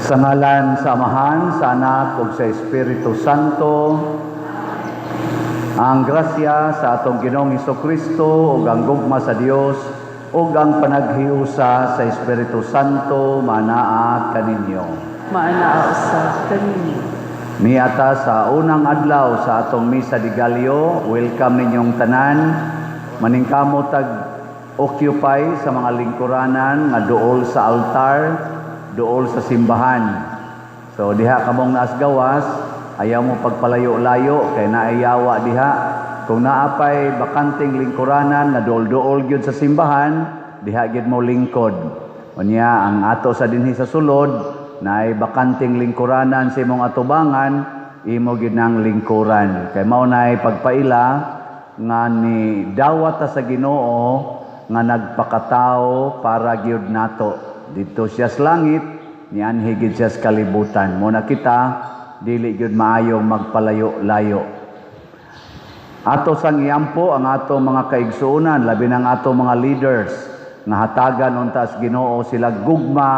Sa ngalan sa Amahan, sa Anak ug sa Espiritu Santo, ang grasya sa atong Ginoong Kristo ug ang gugma sa Dios ug ang panaghiusa sa Espiritu Santo manaa kaninyo. Maanaa usab kaninyo. Niata sa unang adlaw sa atong Misa de Gallo, welcome ninyong tanan. Maningkamot tag occupy sa mga lingkuranan nga duol sa altar, duol sa simbahan. So diha kamong naas gawas, ayaw mo pagpalayo-layo kay naay yawa diha. Kung naa pay bakanteng lingkuranan nga duol-duol gyud sa simbahan, diha gyud mo lingkod. Unya ang ato sa dinhi sa sulod, naay bakanteng lingkuranan sa imong atubangan, imo gyud nang lingkuran. Kay mao nay pagpaila nga ni dawat ta sa Ginoo nga nagpakatao para gyud nato. Didto siya sa langit, nianhi gyud siya sa kalibutan. Mao na kita dili gyud maayong magpalayo-layo. Ato sang iampo ang ato mga kaigsuonan, labi ng ato mga leaders, nga hatagan unta sa Ginoo sila gugma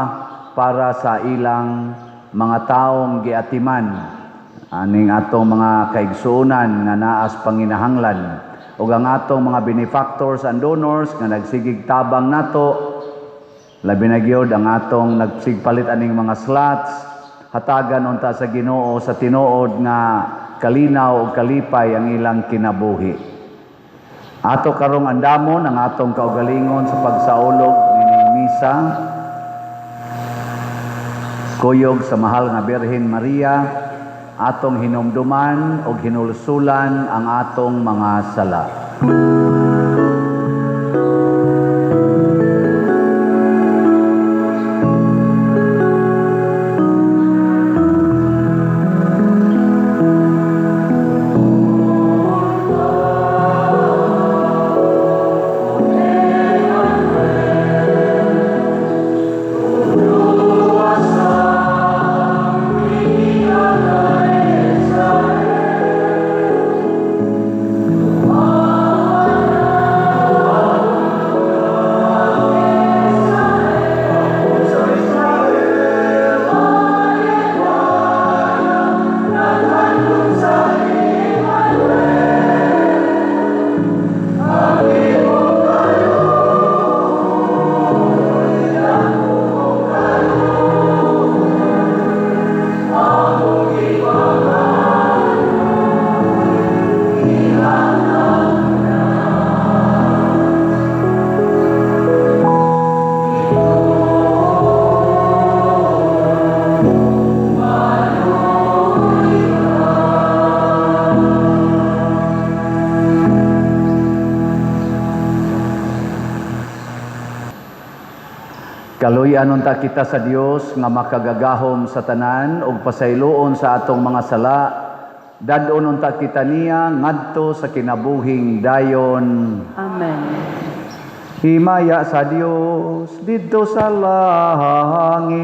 para sa ilang mga taong giatiman aning atong mga kaigsuonan nga naas panginahanglan ug ang atong mga benefactors and donors nga nagsigig tabang nato, labi na gyud ang atong nagsigpalit aning mga slots. Hatagan unta sa Ginoo sa tinuod nga kalinaw ug kalipay ang ilang kinabuhi. Ato karong andamon ang atong kaugalingon sa pagsaulog nining misa. Kuyog sa mahal nga Birhen Maria, atong hinumduman ug hinulsulan ang atong mga sala. Kaluy-an unta kita sa Dios nga makagagahom sa tanan ug pasayloon sa atong mga sala. Dad-on unta kita niya ngadto sa kinabuhing dayon. Amen. Himaya sa Dios didto sa langit.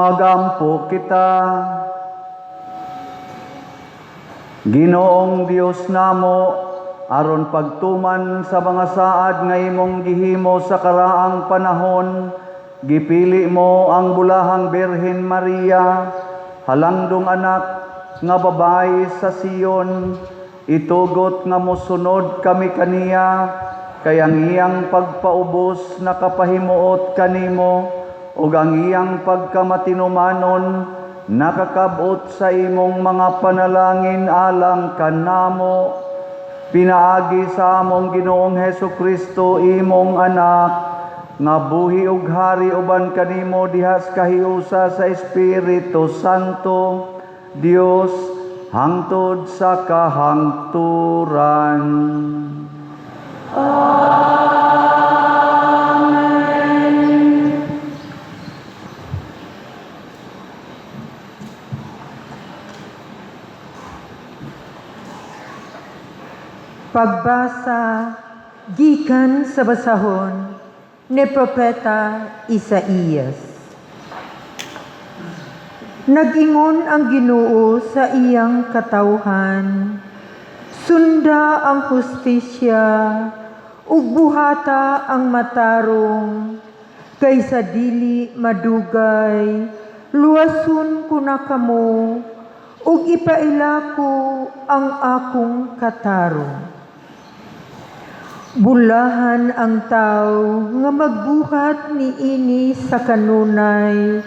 Magampo kita. Ginoong Dios namo, aron pagtuman sa mga saad nga imong gihimo sa karaang panahon, gipili mo ang bulahang Birhen Maria, halangdong anak nga babayi sa Sion. Itugot nga mosunod kami kaniya, kay ang iyang pagpaubos nakapahimuot kanimo, ug ang iyang pagkamatinumanon nakakab-ot sa imong mga panalangin alang kanamo. Pinaagi sa among Ginoong Hesus Kristo, imong anak, nga buhi ug hari uban kanimo diha sa kahiusa sa Espiritu Santo, Dios, hangtod sa kahangturan. Amen. Pagbasa gikan sa basahon ni Propeta Isaías. Nag-ingon ang Ginoo sa iyang katawhan, "Sunda ang hustisya ug buhata ang matarong, kay sa dili madugay luwason ko na kamo ug ipaila ko ang akong katarong. Bulahan ang tao nga magbuhat niini sa kanunay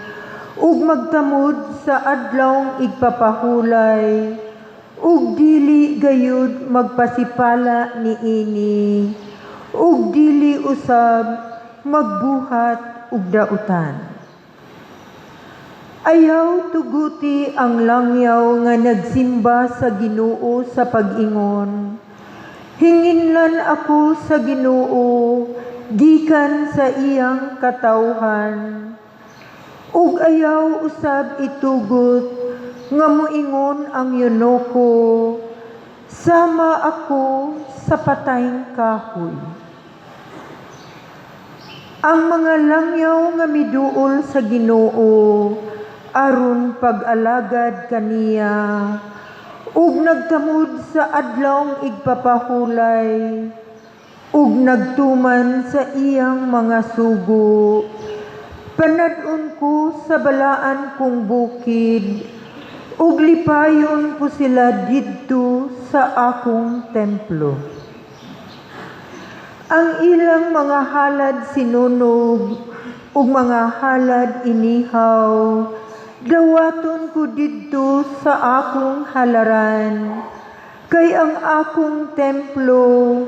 ug magtamod sa adlawng igpapahulay ug dili gayud magpasipala niini ug dili usab magbuhat og dautan. Ayaw tuguti ang langyaw nga nagsimba sa Ginoo sa pag-ingon, 'Hinginlan ako sa Ginoo gikan sa iyang katawhan.' Ug ayaw usab itugot nga moingon ang eunuko, 'Sama ako sa patayng kahoy.' Ang mga langyaw nga miduol sa Ginoo aron pag-alagad kaniya ug nagtamod sa adlawng igpapahulay ug nagtuman sa iyang mga sugo, panad-on ko sa balaan kong bukid ug lipayon ko sila didto sa akong templo. Ang ilang mga halad sinunog ug mga halad inihaw dawaton ko didto sa akong halaran, kay ang akong templo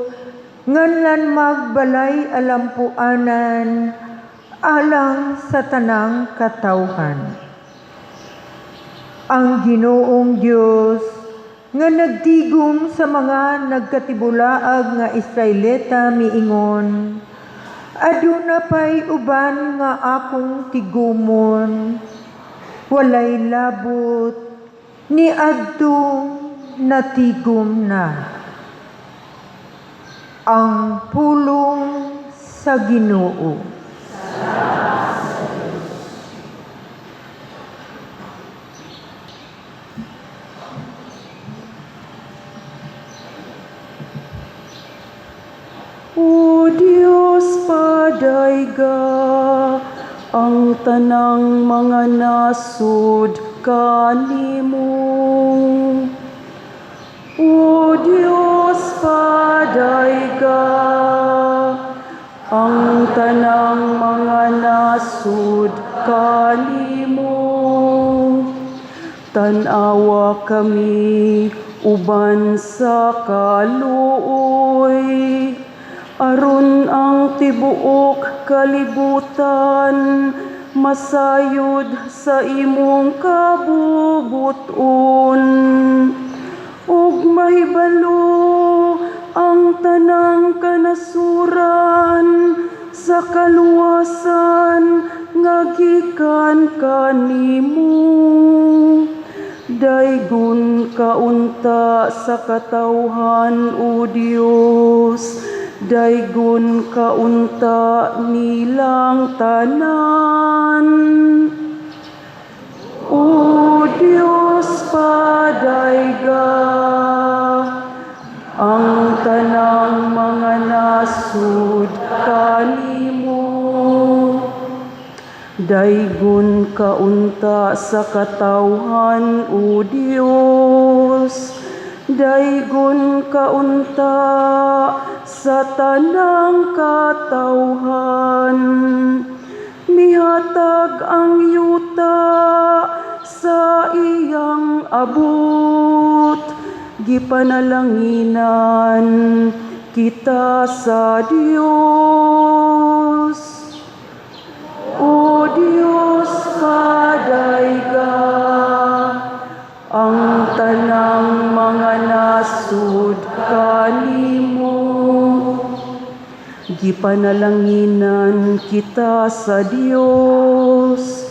nganlan magbalay alampuanan alang sa tanang katawhan." Ang Ginoong Dios nga nagtigom sa mga nagkatibulaag nga Israelita miingon, "Aduna pay uban nga akong tigumon, walay labot niadtong natigom na." Ang pulong sa Ginoo. O Dios, padayga ang tanang mga nasud kanimo. O Dios, padayga ang tanang mga nasud kanimo. Tan-awa kami uban sa kaluoy, aron ang tibuok kalibutan masayod sa imong kabubuton ug mahibalo ang tanang kanasuran sa kaluwasan nga gikan kanimo. Daygon ka unta sa katawhan, O Dios, daygon ka unta nilang tanan. O Dios, padayga ang tanang mga nasud kanimo. Daygon ka unta sa katawhan, O Dios. Daygon ka unta sa tanang katawhan. Mihatag ang yuta sa iyang abot. Gipanalanginan kita sa Dios. O Dios, padayga ang tanang mga nasud kanimo. Gipanalanginan kita sa Dios.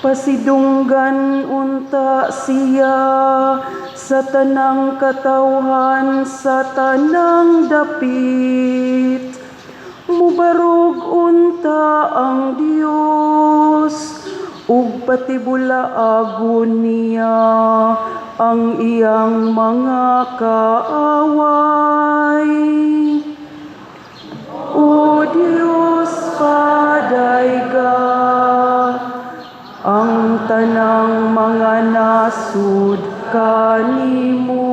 Pasidunggan unta siya sa tanang katawhan, sa tanang dapit. Mubarog unta ang Dios ug patibulaagon niya ang iyang mga kaaway. O Dios, padayga ang tanang mga nasud kanimo.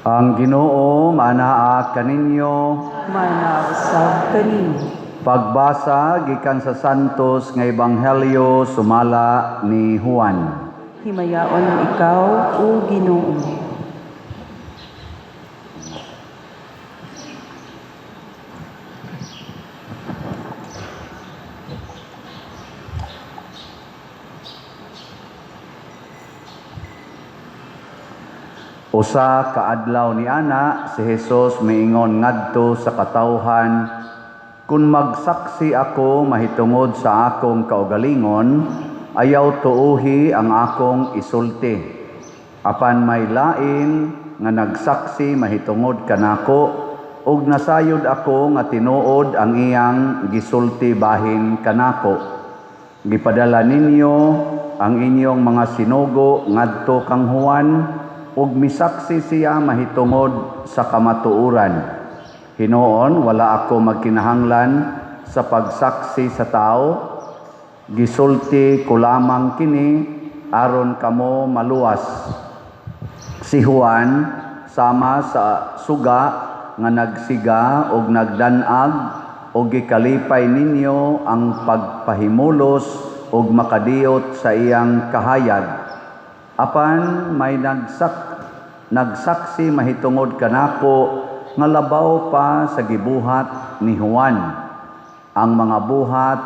Ang Ginoo manaa kaninyo. Manausab kanimo. Pagbasa gikan sa Santos nga Ebanghelyo sumala ni Juan. Himayaon ikaw, O Ginoo. Usa ka adlaw ni ana si Hesus miingon ngadto sa katawhan, "Kun magsaksi ako mahitungod sa akong kaugalingon, ayaw tuohi ang akong isulti. Apan may lain nga nagsaksi mahitungod kanako, ug nasayod ako nga tinuod ang iyang gisulti bahin kanako. Gipadala ninyo ang inyong mga sinugo ngadto kang Juan, ug misaksi siya mahitungod sa kamatuoran. Hinuon, wala ako magkinahanglan sa pagsaksi sa tao. Gisulti ko lamang kini aron kamo maluwas. Si Juan sama sa suga nga nagsiga og nagdanag, og gikalipay ninyo ang pagpahimulos og makadiyot sa iyang kahayag. Apan may nagsaksi mahitungod kanako nga labaw pa sa gibuhat ni Juan. Ang mga buhat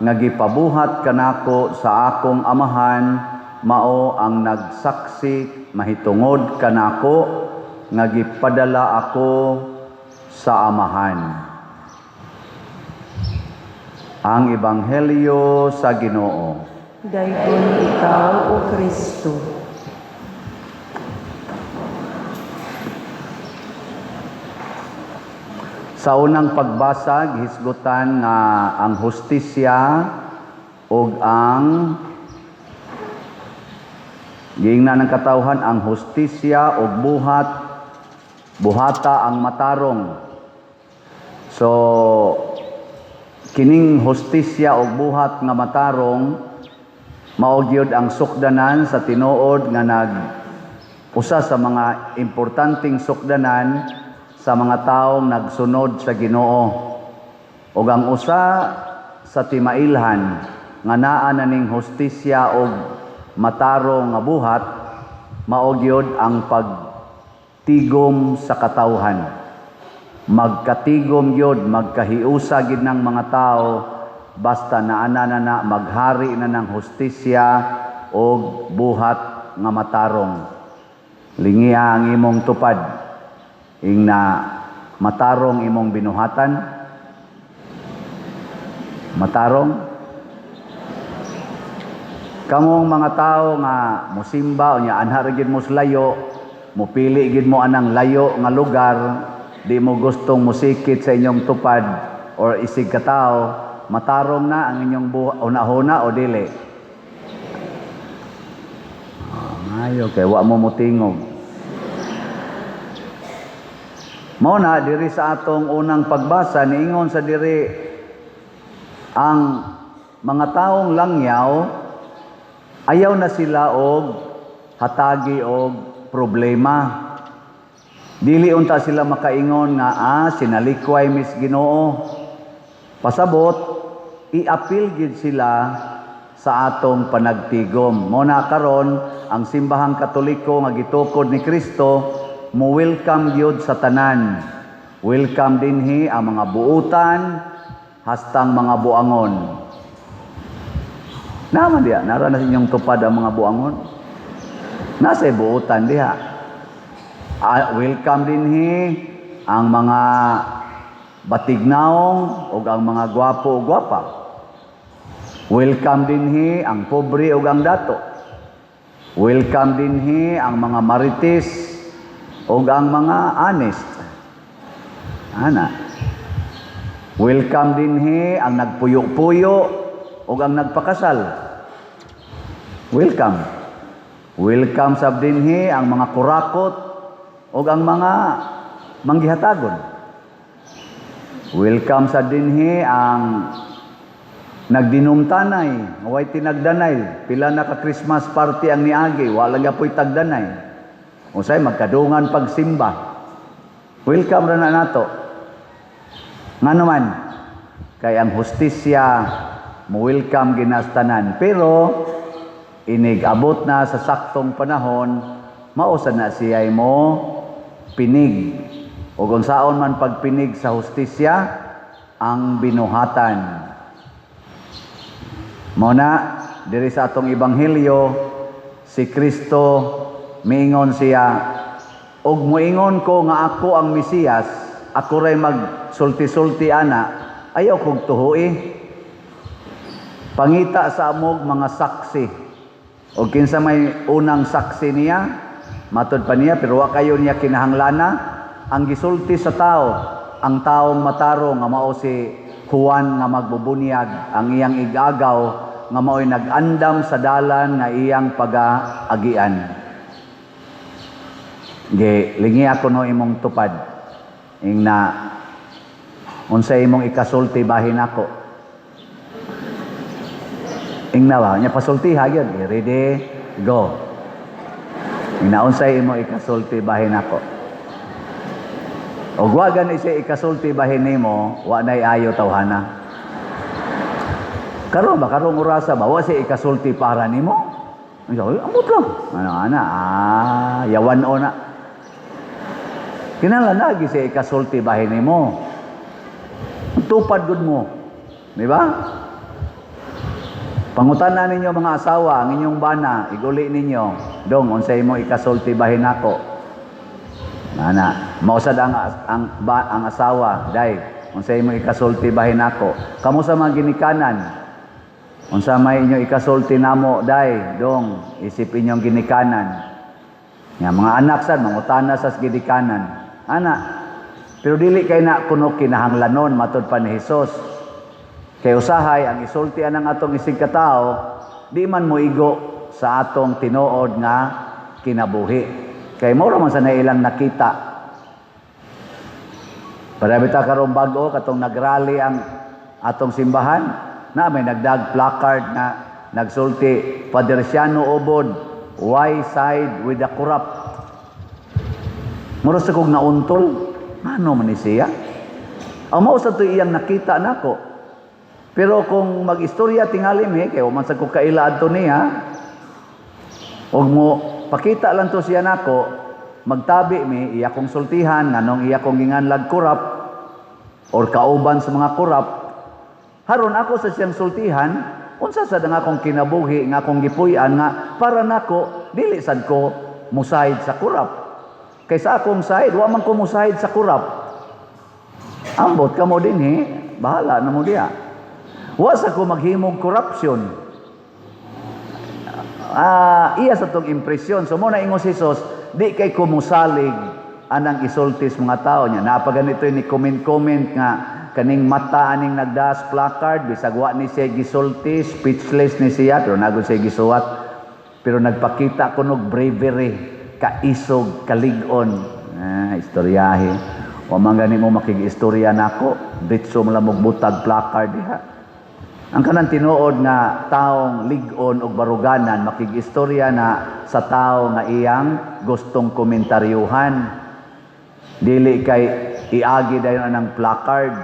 nga gipabuhat kanako sa akong amahan mao ang nagsaksi mahitungod kanako nga gipadala ako sa amahan." Ang Ebanghelyo sa Ginoo. Daygon ikaw, O Kristo. Sa unang pagbasa, gihisgutan nga ang hustisya ug ang giingnan ng katawhan ang hustisya ug buhat, buhata ang matarong. So kining hustisya og buhat nga matarong mao gyud ang sukdanan sa tinuod nga nag usa sa mga importanteng sukdanan sa mga taong nagsunod sa Ginoo. Ug ang usa sa timailhan nga naa na ning hustisya og matarong nga buhat mao gyud ang pagtigom sa katawhan. Magkatigom gyud, magkahiusa gyud ng mga tao basta naana na na maghari na ng hustisya og buhat nga matarong. Lingia ang imong tupad, ing na matarong imong binuhatan, matarong. Kamong mga tao nga musimba unya anha ra gyud mo sa layo, mupili gyud mo anang layo nga lugar, di mo gustong musikit sa inyong tupad or isig katao, matarong na ang inyong hunahuna o dili? Ah, maayo kay wa mo mutingog. Mao na diri sa atong unang pagbasa, niingon sa diri ang mga taong langyaw, ayaw na sila og hatagi og problema. Dili unta sila makaingon nga sinalikway mis Ginoo. Pasabot, iapil gid sila sa atong panagtigom. Mo na karon ang Simbahang Katoliko nga gitukod ni Kristo mo welcome gyud sa tanan. Welcome dinhi ang mga buutan hastang mga buangon. Naman diha, nara na sa inyong tupad ang mga buangon. Nasa buutan diha. Welcome dinhi ang mga batignaong ug ang mga gwapo ug gwapa. Welcome dinhi ang pobre ug ang dato. Welcome dinhi ang mga marites ug ang mga honest. Ana. Welcome dinhi ang nagpuyo-puyo ug ang nagpakasal. Welcome. Welcome sab dinhi ang mga kurakot ug ang mga manggihatagon. Welcome sa dinhi ang nagdinumtanay, way tinagdanay, pila na ka Christmas party ang niagi, wala gyapoy tagdanay. Usay magkadungan pagsimba. Welcome ra na nato. Ngano man, kay ang hustisya mo welcome ginastanan, pero inig abot na sa saktong panahon, mao sad na siya mo pinig. O kung saon man pagpinig sa hustisya, ang binuhatan. Mao na diri sa atong ebanghelyo, si Kristo miingon siya, og muingon ko nga ako ang Mesiyas, ako ray magsulti-sulti ana, ayaw kog tuhui. Pangita sa amog mga saksi. Og kinsa may unang saksi niya, matod pa niya, pero wa kayo niya kinahanglana ang gisulti sa tao, ang taong matarong nga mao si Juan nga magbubunyag, ang iyang igagaw nga mao'y nag-andam sa dalan nga iyang pag-agian. Ge, lingi ako no imong tupad. Ing na unsa imong ikasulti bahin ako. Ing na ba, nya pasulti ha gyud. Ready, go. Ing na unsay imong ikasulti bahin ako. Og wa gani siya ikasulti bahin nimo, wa nay ayo tawhana. Karon ba, karong orasa ba, wa siya ikasulti para nimo? Ay, amot lang. Ano, ana, yawan o na. Kinahanglan lagi siya ikasulti bahin nimo. Tupad gud mo. Di ba? Pangutana ninyo mga asawa, ang inyong bana, iguli ninyo. Dong, unsay mo ikasulti bahin nako. Ana, mausad ang asawa, day, unsay mo ikasulti bahin nako. Kamo sa mga ginikanan, unsa may inyo ikasulti namo, day, dong, isip inyong ginikanan. Nga mga anak sad mangutana sa ginikanan. Ana, pero dili kay na kuno kinahanglanon matud pa ni Hesus. Kay usahay ang isulti anang atong isig katao, di man moigo sa atong tinuod nga kinabuhi. Kay mao ra man sa ilang nakita. Para bitaw karong bag-o katong nagrally ang atong simbahan, na may nagdag placard na nagsulti, "Father Siano Ubod, why side with the corrupt?" Mura sa kog nauntol, ano man ni siya? Ang mao sa to iyang nakita nako. Pero kung mag-istorya tingali mi, kay man sa ko kaila adto niya, og mo pakita lang to siya nako, magtabi mi, iya kong sultihan nganong iya kong ginganlag corrupt or kauban sa mga corrupt. Haron ako sa siyang sultihan unsa sad ang akong kinabuhi nga akong gipuy-an nga para nako dili sad ko musayid sa corrupt. Kay sa akong side, wa man ko musayid sa corrupt. Ambot kamo dinhi, bahala na mo diha. Wa sa ko maghimog corruption. Ah, iya sa tong impresyon. So mo na ingon si Jesus, di kay ko musalig anang isultis mga tao niya. Napaganito ni comment-comment nga kaning mata aning nagdas placard, bisag wa ni siya gisulti, speechless ni siya, pero nagod siya gisuwat. Pero nagpakita kunog bravery, kaisog, kalig-on. Ah, istoryahe. Wa man gani mo makig-istorya nako, diretso mo lang butag placard diha. Ang kanang tinuod nga taong lig-on og baruganan makig-istorya na sa tao nga iyang gustong komentaryuhan. Dili kay iagi dayon anang placard.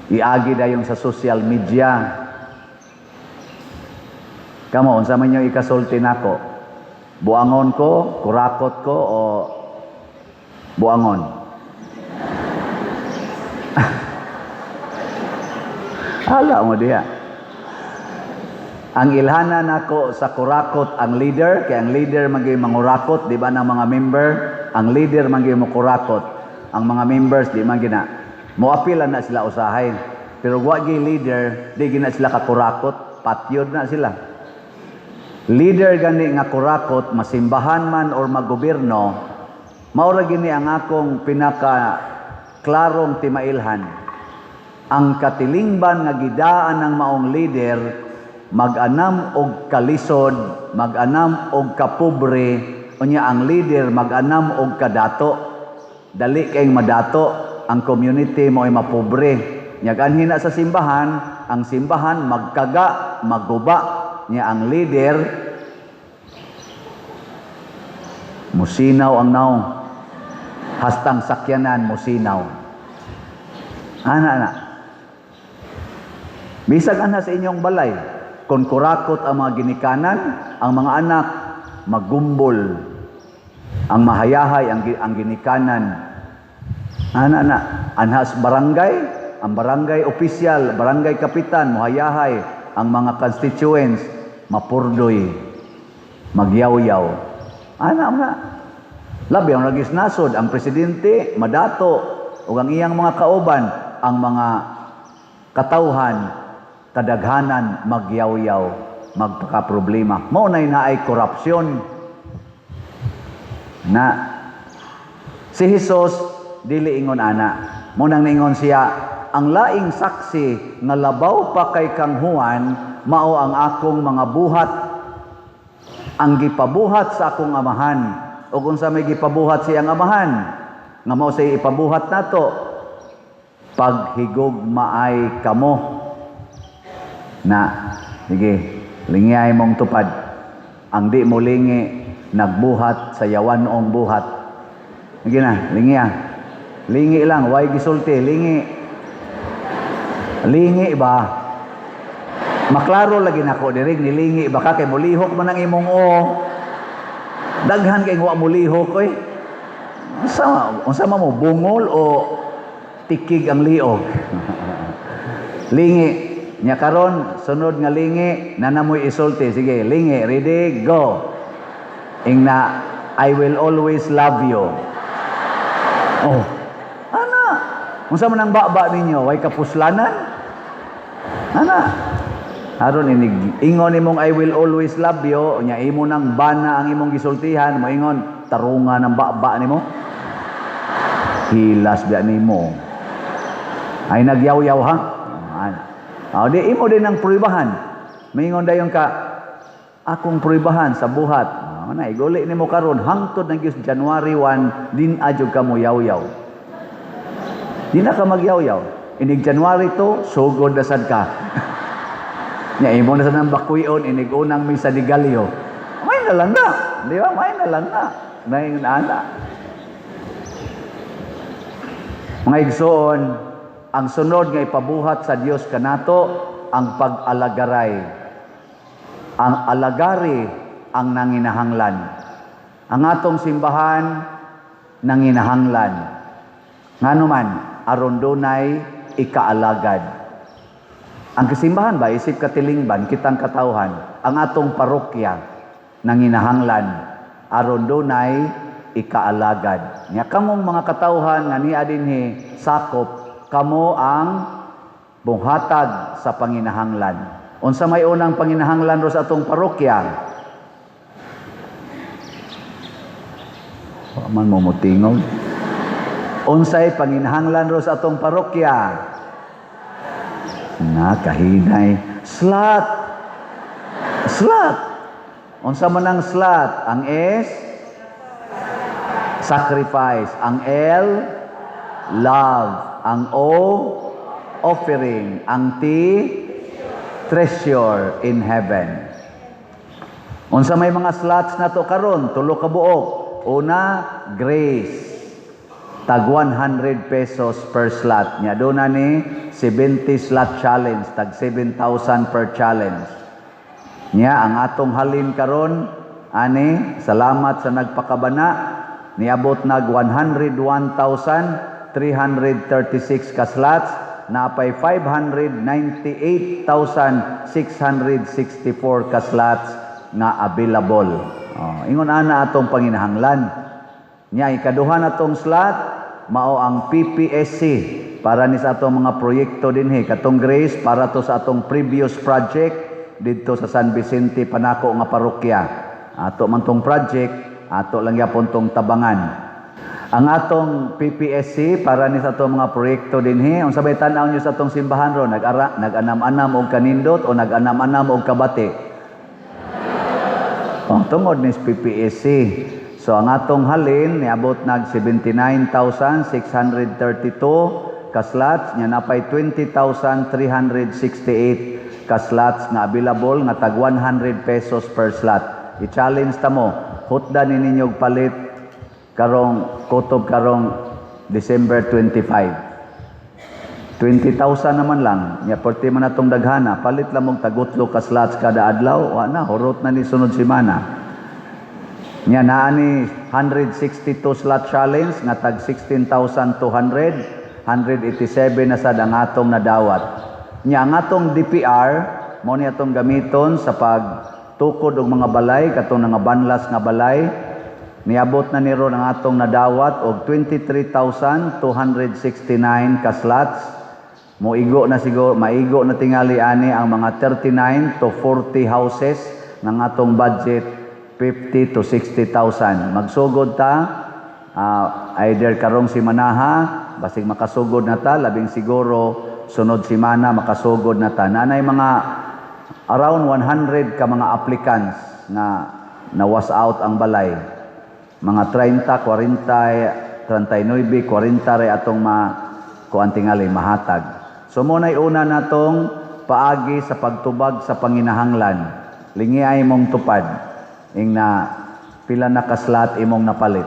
Iagi dayon sa social media. Kamo, unsa man yung ikasulti nako? Buangon ko, kurakot ko o buangon? Hala mo diha. Ang ilhanan nako sa kurakot ang leader, kay ang leader man gyud mangurakot, di ba, ng mga member? Ang leader man gyud mokurakot. Ang mga members di man gina. Moapil na sila usahay. Pero wa gyud leader, di gina sila kakurakot, patyod na sila. Leader gani nga kurakot, masimbahan man or magobyerno, mao ra gini ang akong pinaka klarong timailhan. Ang katilingban nga gidaan ng maong leader, mag-anam og kalisod, mag-anam og kapobre, unya ang leader mag-anam og kadato. Dali kayong madato, ang community mo ay mapobre. Nya anhi na sa simbahan, ang simbahan magkaga, maguba, nya ang leader musinaw ang naong. Hastang sakyanan musinaw. Ana ana. Bisag ana sa inyong balay, kung kurakot ang mga ginikanan, ang mga anak magumbol. Ang mahayahay ang ginikanan. Ana na, anhas barangay, ang barangay official, barangay kapitan, muhayahay ang mga constituents, mapurdoy, magyawyaw. Ana na. Labi ang lagis nasod, ang presidente, madato, ug ang iyang mga kauban, ang mga katawhan, kadaghanan, magyawyaw, magpakaproblema. Mao nay naay korupsyon. Na si Jesus dili ingon ana. Mo nang niingon siya, ang laing saksi nga labaw pa kay kang Juan mao ang akong mga buhat, ang gipabuhat sa akong amahan. O kung sa may gipabuhat siyang amahan nga mao say ipabuhat nato, paghigugmaay kamo. Na sige, lingiyay mong tupad. Ang di mo lingi, nagbuhat sa yawanong buhat. Sige na, lingiya. Lingi lang, way gisulti, lingi. Lingi ba? Maklaro lagi nako diri, nilingi ba ka kay mulihok man ang imong o. Daghan kay wa mulihok oy. Unsa man mo, bungol o tikig ang liog? Lingi. Nya karon sunod nga lingi nanamoy isulti. Sige, lingi, ready, go. Ingna, "I will always love you." Oh. Ana, unsa man ang baba ninyo? Way kapuslanan? Ana. Aron inig ingon nimong "I will always love you," nya imo nang bana ang imong gisultihan, moingon tarungan ang baba nimo. Hilas biya nimo. Ay nagyaw-yaw ha. Ana. O, di imo din ang pruibahan. Mingon dayon ka, akong pruibahan sa buhat. O, na iguli nimo karon hangtod ng Diyos January 1 din adyo ka mo yaw-yaw. Di na ka magyaw-yaw. Inig January 2, sugod na sad ka. Nya imo na sad nang bakwion inig unang misa de gallo. May na lang na. Di ba? May na lang na. Naing ana. Mga igsoon, ang sunod nga ipabuhat sa Dios kanato ang pag-alagaray. Ang alagari ang nanginahanglan. Ang atong simbahan nanginahanglan. Ngano man, aron dunay ikaalagad. Ang kasimbahan ba, isip katilingban, kitang katawhan, ang atong parokya nanginahanglan, aron dunay ikaalagad. Nya kamong mga katawhan nga niya dinhi sakop, kamo ang bunghatag sa panginahanglan. Unsa may unang panginahanglan ro sa atong parokya? Wa man mo motingog. Unsay panginahanglan ro sa atong parokya? Na kahinay. Slot. Slot. Unsa man ang slot? Ang S, sacrifice. Ang L, love. Ang O, offering. Ang T, treasure in heaven. Unsa may mga slots na to karon? Tulo ka buok. Una, grace. Tag 100 pesos per slot. Nya doon na ni 70 slot challenge, tag 7,000 per challenge. Nya ang atong halin karon ani, salamat sa nagpakabana, niabot nag 101,336 ka slots, napay 598,664 ka slots nga available. Oh, ingon ana atong panginahanglan. Nya ikaduha na tong slot mao ang PPSC para ni sa atong mga proyekto dinhi. Katong grace para to sa atong previous project didto sa San Vicente Panako nga parokya. Ato man tong project, ato lang gyapon tong tabangan. Ang atong PPSC para ni sa atong mga proyekto dinhi, unsa bay tan-aw nyo sa atong simbahan ron? Nag-ara, nag-anam-anam og kanindot o nag-anam-anam og kabati? Oh, tungod ni PPSC. So ang atong halin niabot nag 79,632 ka slots, nya napay 20,368 ka slots nga available nga tag 100 pesos per slot. I-challenge ta mo, hutda ni ninyo og palit karong kutob karong December 25. 20,000 naman lang. Nya porti man atong daghana, palit lang mong tagutlo ka slots kada adlaw, wa na, hurot na ni sunod semana. Nya naa ni 162 slot challenge nga tag 16,200, 187 na sad ang atong nadawat. Nya ang atong DPR mao ni atong gamiton sa pagtukod og mga balay, katong nga banlas nga balay. Niabot na ni ron ang atong nadawat og 23,269 ka slots. Moigo na siguro, maigo na tingali ani ang mga 39 to 40 houses ng atong budget 50 to 60,000. Magsugod ta either karong simanaha, basig makasugod na ta, labing siguro sunod simana makasugod na ta. Nanay mga around 100 ka mga applicants nga na-wash out ang balay. Mga 30, 40, 39, 40 ray atong ma kuan tingali mahatag. So mo nay una natong paagi sa pagtubag sa panginahanglan. Lingi ay mong tupad ing na pila na kaslat imong napalit.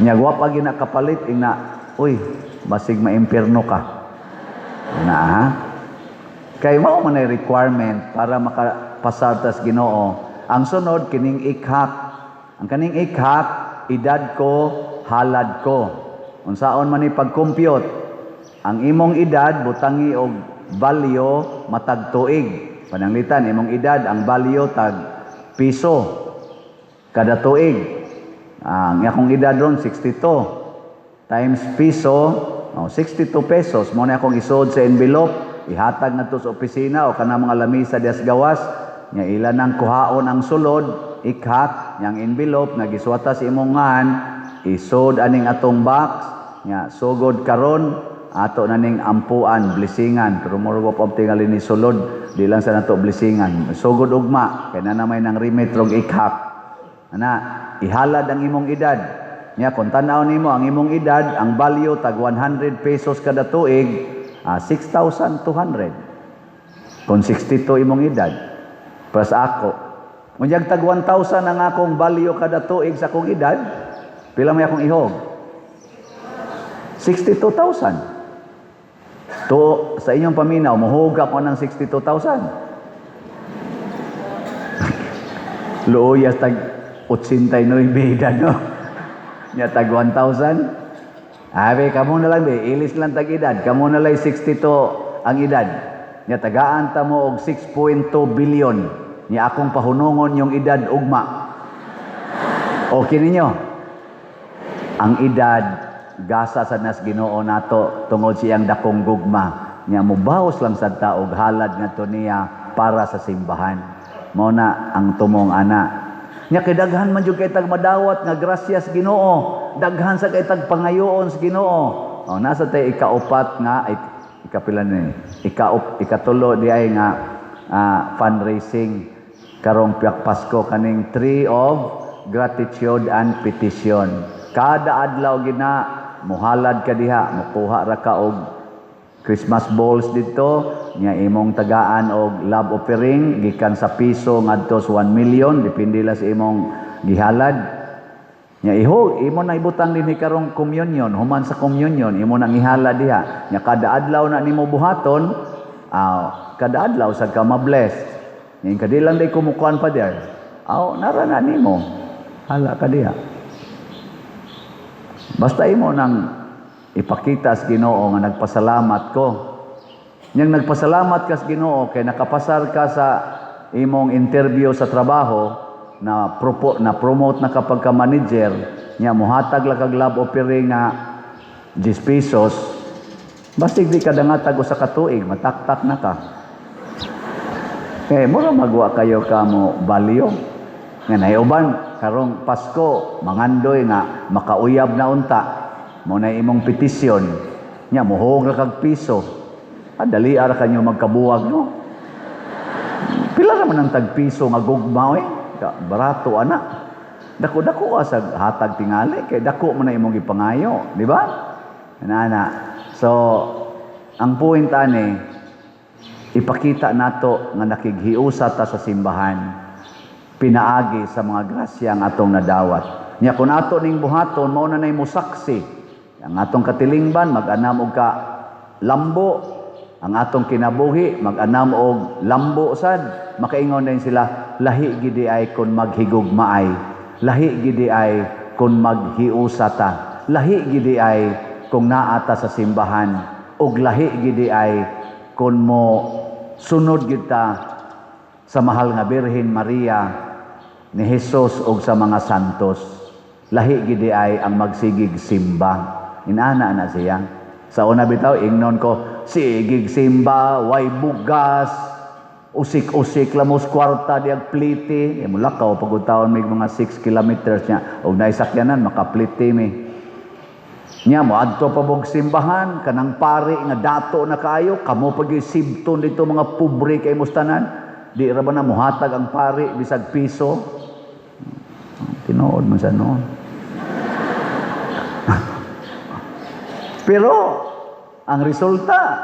Nya wa pa gina kapalit ing na, uy, basig maimpierno ka. Na ha? Kay mao man ay requirement para makapasar tas Ginoo. Ang sunod kining ikhak. Ang kaning ikhak, edad ko, halad ko. Unsaon man ni pag-compute? Ang imong edad butangi og value matag tuig. Pananglitan imong edad ang value tag piso kada tuig. Ang akong edad ron 62 times piso, oh, 62 pesos mo na akong isuod sa envelope, ihatag na to sa opisina o kanang mga lamisa dias gawas, nya ila nang kuhaon ang sulod, ikhak nyang envelope nga gisuwata sa imong ngan, isod aning atong box, nya sugod karon ato na ning ampuan, blessingan, pero murag wa pa tingali ni sulod, di lang sa nato blessingan. Sugod ugma kay na may nang remit rog ikhak. Ana, ihalad ang imong edad. Nya kung tan-aw nimo ang imong edad, ang value tag 100 pesos kada tuig, 6,200. Kung 62 imong edad, plus ako. Unyag tag 1,000 ang akong value kada tuig sa akong edad, pila may akong ihog? 62,000. To, sa inyong paminaw, muhog ako ng 62,000. Luoyas tag 89 edad, no? Nya tag 1,000. Abi, kamo na lang, be. Ilis lang tag edad. Kamo na lang 62 ang edad. Nya tagaan ta mo og 6.2 billion. Nya akong pahunungon yung edad ugma. Okay ninyo? Ang edad gasa sa nas Ginoo nato tungod siyang dakong gugma. Nya mubaos lang sad ta og halad ngadto niya para sa simbahan. Mao na ang tumong ana. Nya kay daghan man jud kay tag madawat nga grasya sa Ginoo, daghan sa kay tag pangayoon sa Ginoo. Oh, nasa tay ikaupat nga ay ikapila ni ikatulo di ay nga fundraising karong piyak Pasko, kaning Tree of Gratitude and Petition. Kada adlaw gina muhalad ka diha, mukuha ra ka og Christmas balls dito, nya imong tagaan og love offering gikan sa piso ngadto sa 1 million, depende la sa imong gihalad. Nya iho imo na ibutang dinhi karong communion, human sa communion imo nang ihalad diha. Nya kada adlaw na nimo buhaton, kada adlaw sad ka ma-bless. Nya kadilang day kumukuan pa der. Aw, nara na nimo. Hala ka diha. Basta imo nang ipakita sa Ginoo nga nagpasalamat ko. Yang nagpasalamat ka sa Ginoo kay nakapasar ka sa imong interview sa trabaho, na promote na kapag ka manager, nya muhatag lang kag love offering nga 10 pesos, basig di ka dangatag usa ka tuig, mataktak na ka. Kay mura magwa kayo ka mo value. Nga naiuban karong Pasko, mangandoy nga makauyab na unta, mo na imong petisyon, nya muhog ra kag piso. Ah, dali ara kanyo magkabuwag, no? Pila ra man ang tag piso nga gugma oy? Barato ana. Dako-dako ka sa hatag tingali kay dako man na imong gipangayo, di ba? Ana. So, ang point ani, ipakita nato nga nakighiusa ta sa simbahan pinaagi sa mga grasya ang atong nadawat. Nya kung ato ning buhaton, mao na nay musaksi. Ang atong katilingban mag-anam og ka lambo, ang atong kinabuhi mag-anam og lambo sad. Makaingon din sila, lahi gidi ay kon maghigugmaay, lahi gidi ay kon maghiusa ta, lahi gidi ay kung naa ta sa simbahan, ug lahi gidi ay kon mo sunod kita sa mahal nga Birhen Maria ni Jesus ug sa mga santos. Lahi gidi ay ang magsigig simba. Inana na siya. Sa una bitaw ingnon ko, sigig simba, way bugas, usik-usik lamos kwarta diag pliti. E mulakaw pagud taon may mga 6 kilometers niya. Og naisakyanan makapliti mi. Nya mo adto pa bog simbahan kanang pari nga dato na kaayo, kamo pag sibton dito mga pobre kay mustanan. Di ra ba na muhatag ang pari bisag piso? Tinuod man sa noon. Pero ang resulta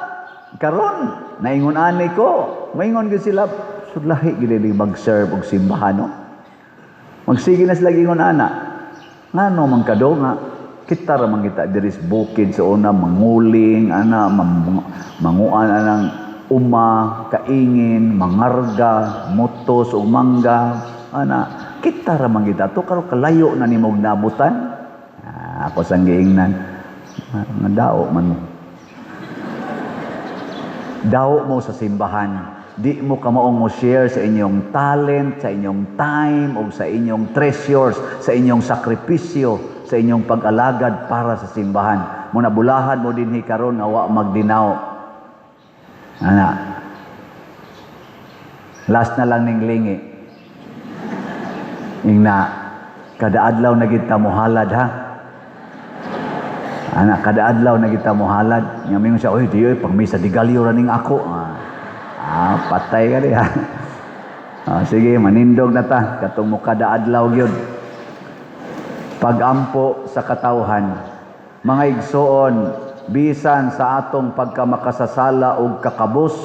karon naingon ani ko, maingon gyud sila sulahi gyud ni mag-serve og simbahan, no. Magsige na sila ingon ana. Ngano man kado nga kita ra man kita diri sa bukid sa una manguling ana, manguan anang uma, kaingin, mangarga, mutos ug mangga ana, kita ra man kita to karon kalayo na nimog nabutan. Ako sang giingnan nga dao man mo. Dao mo sa simbahan. Di mo kamaong mo share sa inyong talent, sa inyong time, o sa inyong treasures, sa inyong sakripisyo, sa inyong pag-alagad para sa simbahan. Muna bulahan mo dinhi karon nga wa magdinaw. Ana. Last na lang ning lingi. Ingna, kada adlaw na kita mohalad ha. Ana, kada adlaw na kita mohalad. Nga mingon siya, oy, di oy, pang misa de gallo ra ning ako. Patay ka di ha. Sige, manindog na ta katong mo kada adlaw gyud. Pagampo sa katawhan. Mga igsoon, bisan sa atong pagkamakasasala ug kakabus,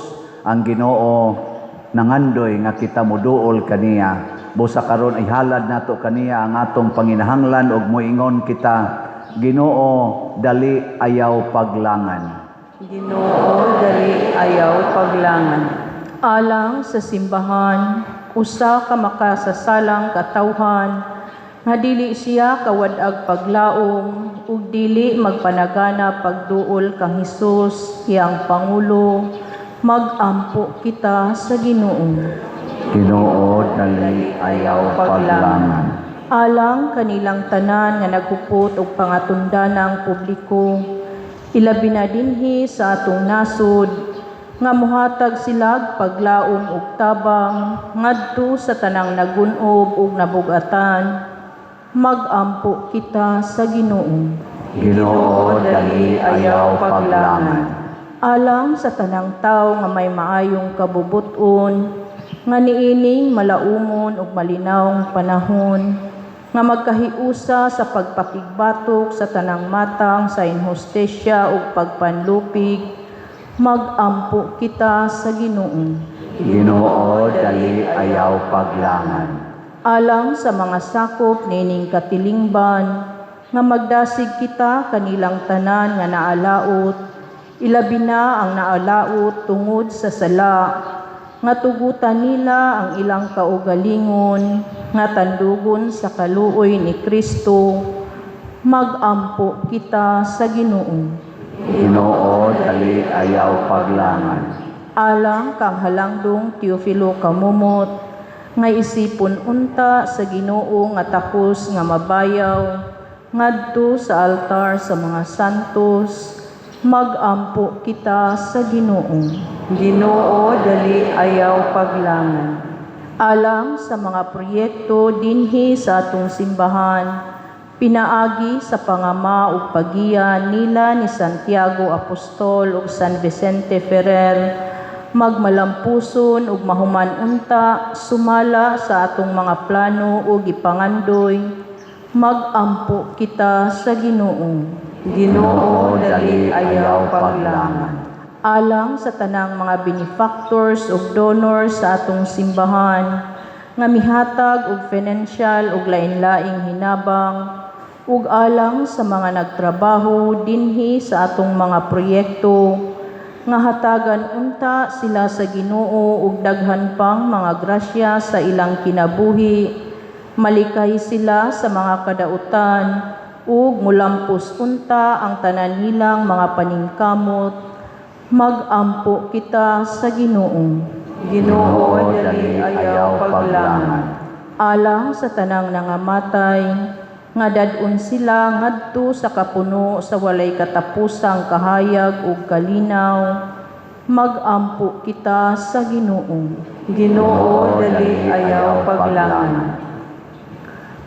ang Ginoo nangandoy nga kita moduol kaniya. Busa karon ihalad nato kaniya ang atong panginahanglan ug moingon kita, "Ginoo, dali ayaw paglangan." Ginoo, dali ayaw paglangan. Alang sa simbahan, usa ka makasasalang katawhan nga dili siya kawad-ag paglaom ug dili magpanagana pagduol kang Hesus iyang pangulo, magampo kita sa Ginoo. Ginoo, dali ayaw paglangan. Alang kanilang tanan nga naghupot og pangatundanang publiko, ilabi na dinhi sa atong nasod, nga mohatag silag paglaom ug tabang ngadto sa tanang nagun-ob ug nabugatan, magampo kita sa Ginoo. Ginoo, dali ayaw paglangan. Alang sa tanang tawo nga may maayong kabubut-on, nga niining malaumon ug malinawong panahon, nga magkahiusa sa pagpakigbatok sa tanang matang sa inhustesya ug pagpanlupig, magampo kita sa Ginoo. Ginoo, dali ayaw paglangan. Alang sa mga sakop niining katilingban, nga magdasig kita kanilang tanan nga naalaot, ilabi na ang naalaot tungod sa sala, nga tugutan nila ang ilang kaugalingon, nga tandugon sa kaluoy ni Kristo, magampo kita sa Ginoo. Ginoo, dali ayaw paglangan. Alang kang Halangdong Teofilo Camomot, nga isipon unta sa Ginoo nga takos nga mabayaw ngadto sa altar sa mga santos, magampo kita sa Ginoo. Ginoo, dali ayaw paglangan. Alang sa mga proyekto dinhi sa atong simbahan, pinaagi sa pangama ug pagiya nila ni Santiago Apostol ug San Vicente Ferrer, magmalampuson ug mahuman unta sumala sa atong mga plano ug gipangandoy, magampo kita sa Ginoo. Ginoo, dali ayaw paglangan. Alang sa tanang mga benefactors ug donors sa atong simbahan nga mihatag og financial ug lain-laing hinabang, ug alang sa mga nagtrabaho dinhi sa atong mga proyekto, nga hatagan unta sila sa Ginoo og daghan pang mga grasya sa ilang kinabuhi, malikay sila sa mga kadautan ug mulampos unta ang tanan nilang mga paningkamot, magampo kita sa Ginoo. Ginoo, dali ayaw paglangan. Alang sa tanang nangamatay, nga dad-on sila ngadto sa kapuno sa walay katapusang kahayag ug kalinaw, magampo kita sa Ginoo. Ginoo, dali ayaw paglangan.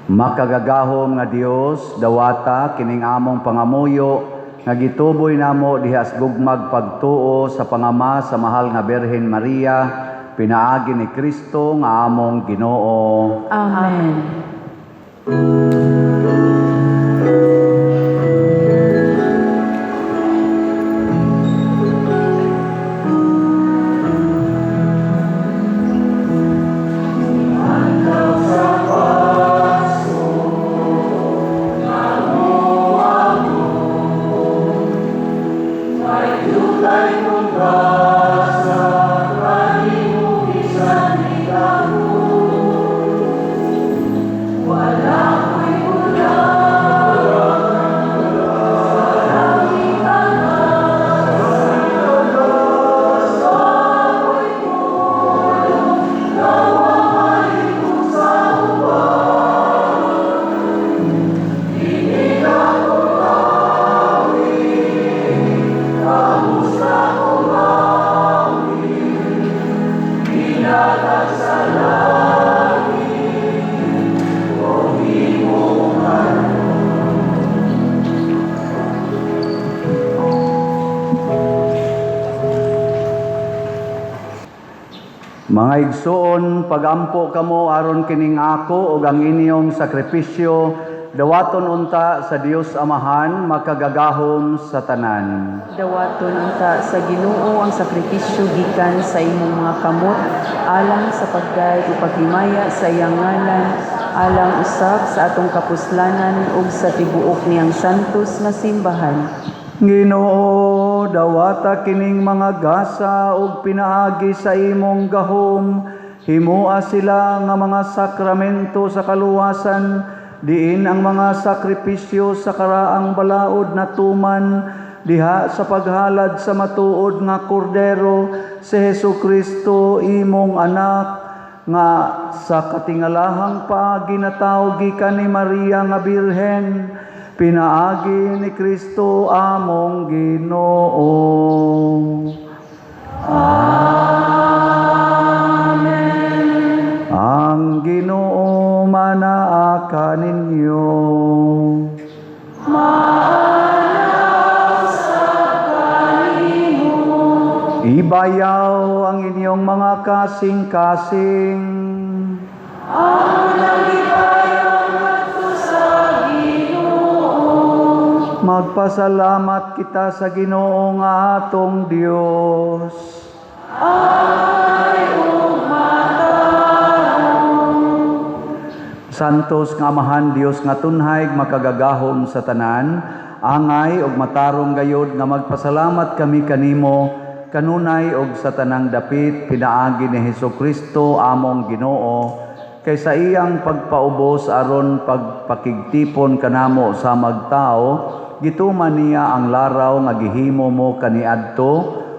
Makagagahom nga Dios, dawata kining among pangamuyo nga gituboy namo diha sa gugmag pagtuo sa pangama sa mahal nga Birhen Maria, pinaagi ni Kristo nga among Ginoo. Amen. Mga igsoon, pagampo kamo aron kining ako ug ang inyong sakripisyo Dawaton unta sa Dios Amahan makagagahom sa tanan. Dawaton unta sa Ginoo ang sakripisyo gikan sa imong mga kamot alang sa pagdayeg ug paghimaya sa iyang ngalan, alang usab sa atong kapuslanan ug sa tibuok niyang santos nga simbahan. Ginoo, dawata kining mga gasa ug pinaagi sa imong gahom, himoa sila nga mga sakramento sa kaluwasan, diin ang mga sakripisyo sa karaang balaod natuman diha sa paghalad sa matuod nga kordero, si Hesukristo imong anak, nga sa katingalahang paagi natawo gikan ni Maria nga Birhen, pinaagi ni Kristo among Ginoo. Amen. Ang Ginoo manaa kaninyo. Ibayaw ang inyong mga kasing-kasing. Magpasalamat kita sa Ginoo nga atong Dios. Santos nga Amahan, Dios nga tunhay, makagagahom sa tanan, angay og matarong gayod nga magpasalamat kami kanimo kanunay og sa tanang dapit pinaagi ni Hesukristo among Ginoo, kay sa iyang pagpaubos aron pagpakigtipon kanamo sa magtao, gituman niya ang laraw nga gihimo mo kaniadto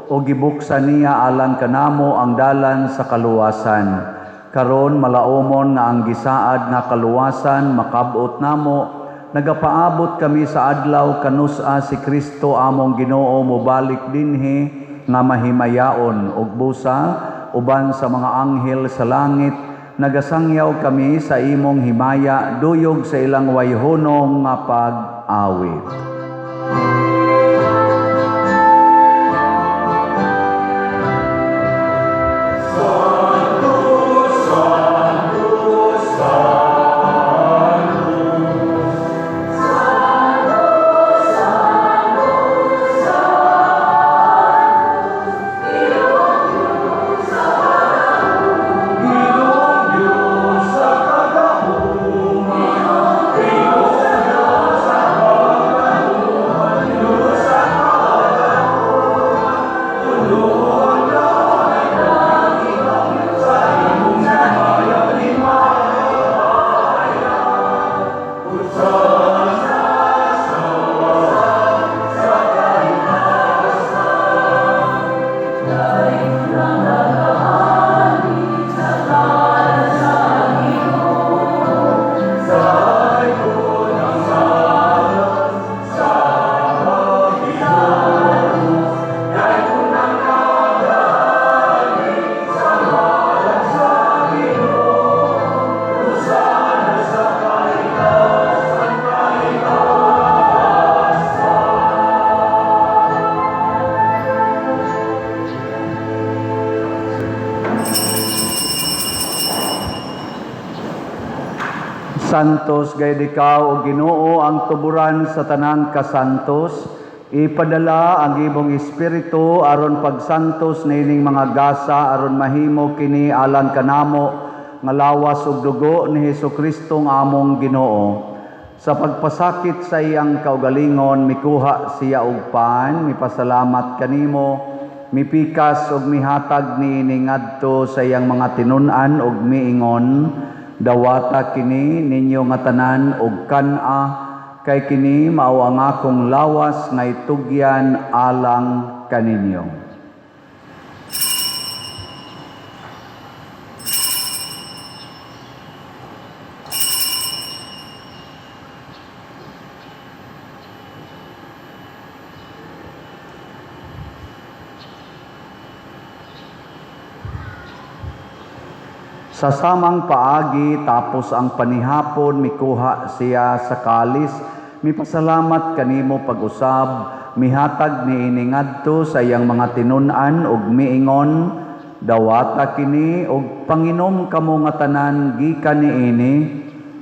o gibuksan niya alang kanamo ang dalan sa kaluwasan. Karon malaumon nga ang gisaad nga kaluwasan makabot namo, nagapaabot kami sa adlaw kanus-a si Kristo among Ginoo mobalik dinhi nga mahimayaon ug busa uban sa mga anghel sa langit, nagasangyaw kami sa imong himaya duyog sa ilang wayhunong nga pag-awit. Santos gayud ikaw, o Ginoo, ang tuburan sa tanang kasantos. Ipadala ang imong Espiritu aron pagsantos niining mga gasa aron mahimo kini alang kanamo nga lawas ug dugo ni Hesukristo nga among Ginoo. Sa pagpasakit sa iyang kaugalingon, mikuha siya og pan, mipasalamat kanimo, mipikas ug mihatag niini ngadto sa iyang mga tinun-an ug miingon, dawata kini ninyo nga tanan og kan-a, kay kini mao ang akong lawas nga itugyan alang kaninyo. Sa samang paagi, tapos ang panihapon, mikuha siya sa kalis, mipasalamat kanimo pag-usab, mihatag niini ngadto sa iyang mga tinun-an ug miingon, dawata kini ug panginom kamo nga tanan gikan niini,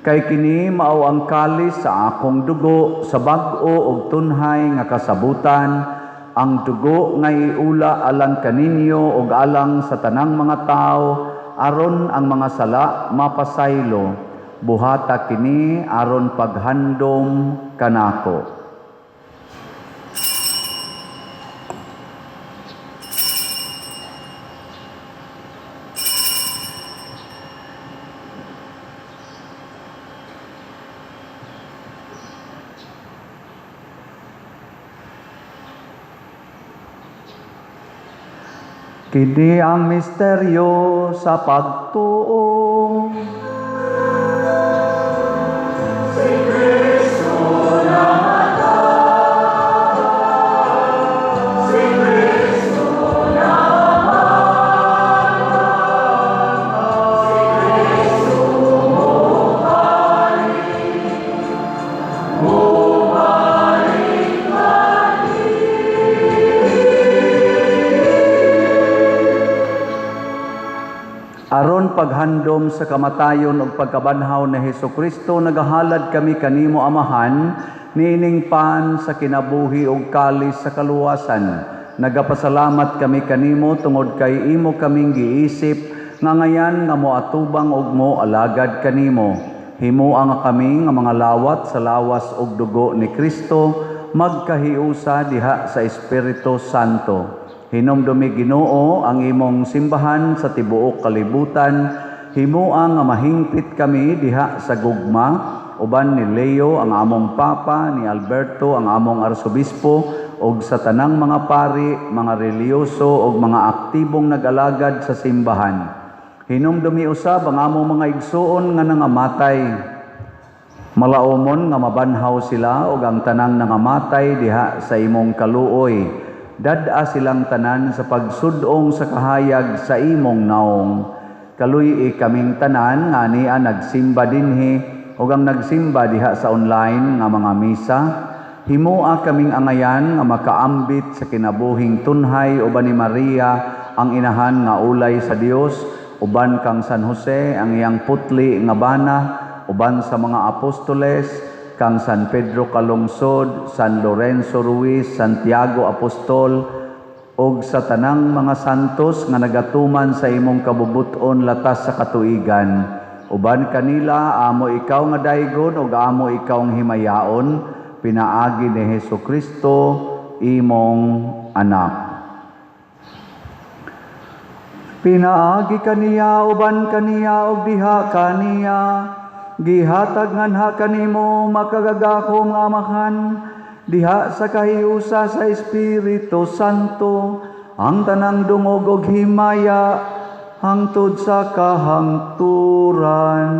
Kay kini mao ang kalis sa akong dugo sa bag-o ug tunhay nga kasabutan, ang dugo nga iula alang kaninyo ug alang sa tanang mga tawo aron ang mga sala mapasaylo. Buhata kini aron paghandom kanako. Kini ang misteryo sa pagtuo. Aron paghandom sa kamatayon ug pagkabanhaw ni Hesukristo, nagahalad kami kanimo, Amahan, niining pan sa kinabuhi ug kalis sa kaluwasan. Nagapasalamat kami kanimo tungod kay imo kaming giisip nga ngayan nga moatubang ug mo alagad kanimo. Himoa nga kami nga mga lawat sa lawas ug dugo ni Kristo magkahiusa diha sa Espiritu Santo. Hinumdumi, Ginoo, ang imong simbahan sa tibuok kalibutan. Himoa nga mahingpit kami diha sa gugma uban ni Leo ang among Papa, ni Alberto ang among Arsobispo ug sa tanang mga pari, mga relihiyoso ug mga aktibong nag-alagad sa simbahan. Hinumdumi usab ang among mga igsuon nga nangamatay. Malaumon nga mabanhaw sila ug ang tanang nangamatay diha sa imong kaluoy. Dad-a silang tanan sa pagsudong sa kahayag sa imong naong. Kaluy-i kaming tanan nga ania nagsimba dinhi ug ang nagsimba diha sa online nga mga misa. Himoa kaming angayan nga makaambit sa kinabuhing tunhay uban ni Maria ang inahan nga ulay sa Dios, uban kang San Jose ang iyang putli nga bana, uban sa mga apostoles, kang San Pedro Calungsod, San Lorenzo Ruiz, Santiago Apostol, ug sa tanang mga santos nga nagatuman sa imong kabubut-on latas sa katuigan. Uban kanila amo ikaw nga daygon ug amo ikaw ang himayaon pinaagi ni Hesus Kristo imong anak. Pinaagi kaniya, uban kaniya ug diha kaniya, gihatag nganha kanimo, makagagahom nga Amahan, diha sa kahiusa sa Espiritu Santo, ang tanang dungog ug himaya hangtod sa kahangturan.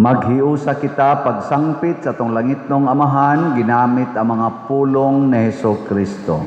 Maghiusa kita pagsangpit sa atong langitnong Amahan ginamit ang mga pulong ni Heso Kristo.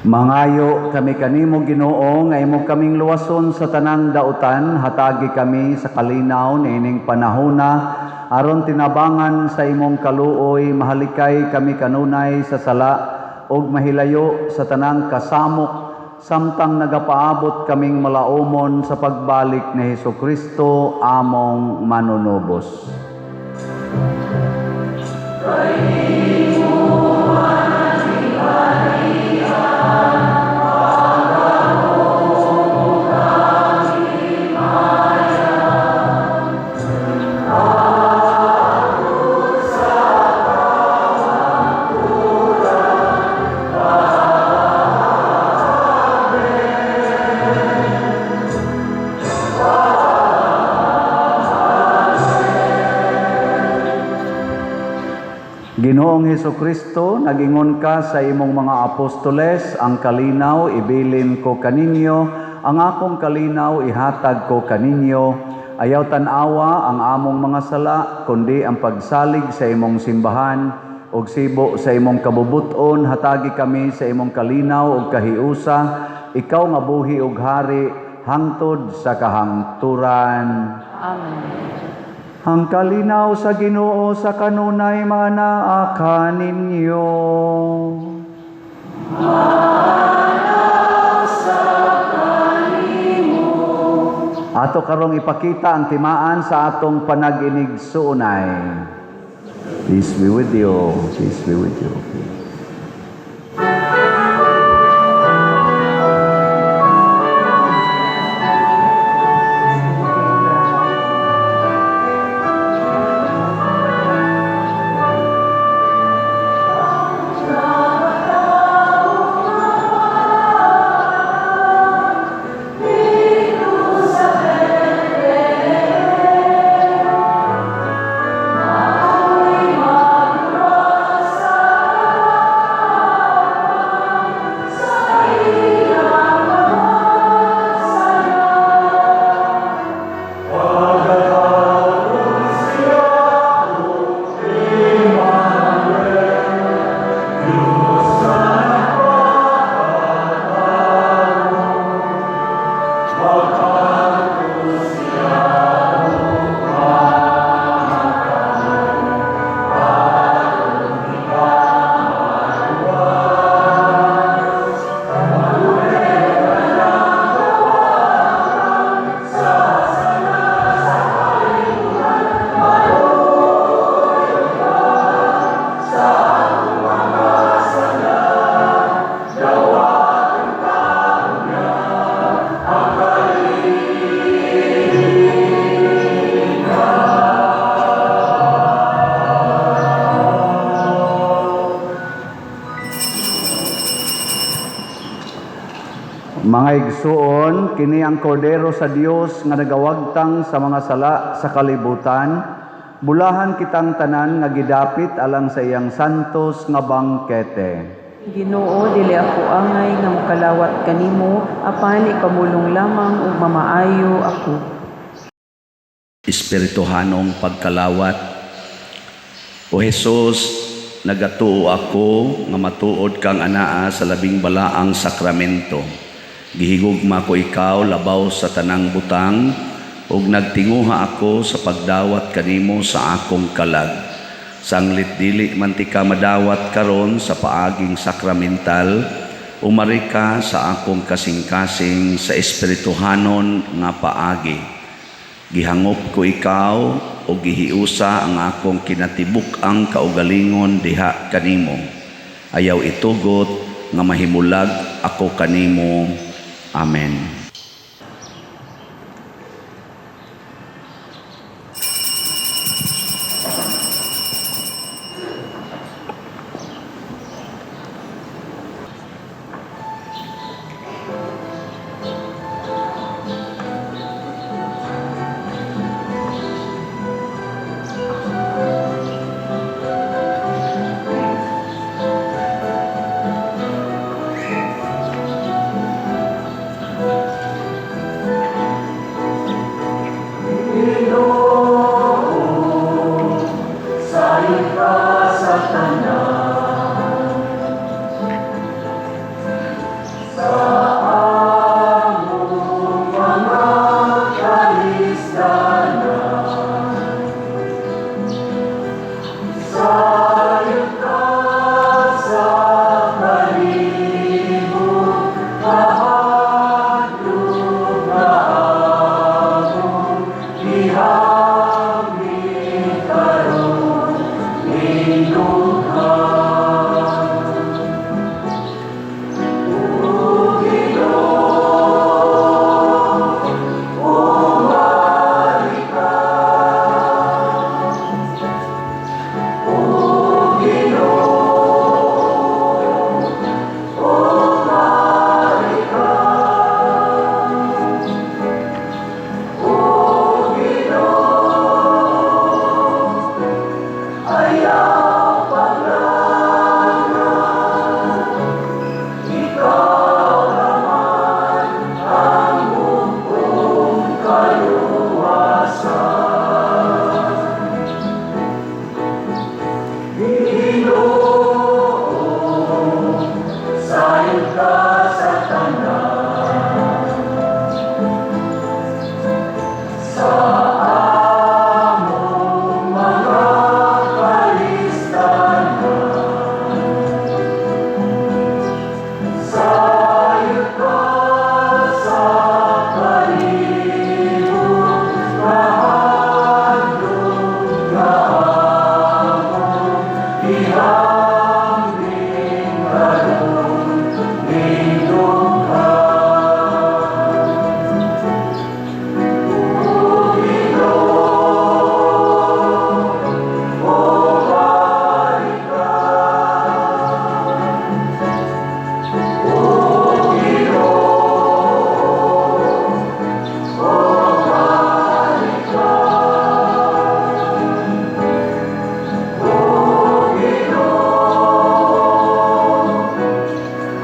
Mangayo kami kanimo, Ginoo, nga imo kaming luwason sa tanang dautan, hatagi kami sa kalinaw niining panahona aron tinabangan sa imong kaluoy mahalikay kami kanunay sa sala ug mahilayo sa tanang kasamok samtang nagapaabot kaming malaumon sa pagbalik ni Hesukristo among manunubos. Ginoong Hesukristo, nagingon ka sa imong mga apostoles, "Ang kalinaw ibilin ko kaninyo, ang akong kalinaw ihatag ko kaninyo." Ayaw tan-awa ang among mga sala, kundi ang pagsalig sa imong simbahan ug sibo sa imong kabubuton, hatagi kami sa imong kalinaw ug kahiusa, ikaw nga buhi ug hari hangtod sa kahangturan. Amen. Ang kalinaw sa Ginoo sa kanunay manaa kaninyo. Ato karong ipakita ang timaan sa atong panag-inigsuonay. Peace be with you. Peace be with you. Mga igsuon, kini ang kordero sa Dios nga nagawagtang sa mga sala sa kalibutan. Bulahan kitang tanan nga gidapit alang sa iyang santos nga bangkete. Ginoo, dili ako angay nga mokalawat kanimo, apan ipamulong lamang ug mamaayo ako. Espirituhanong pagkalawat. O Jesus, nagatuo ako nga matuod kang anaa sa labing balaang sakramento. Gihigugma ko ikaw labaw sa tanang butang ug nagtinguha ako sa pagdawat kanimo sa akong kalag. Sanglit dili man tika madawat karon sa paaging sakramental, umari ka sa akong kasing-kasing sa espirituhanon nga paagi. Gihangop ko ikaw o gihiusa ang akong kinatibuk-ang kaugalingon diha kanimo. Ayaw itugot nga mahimulag ako kanimo. Amen.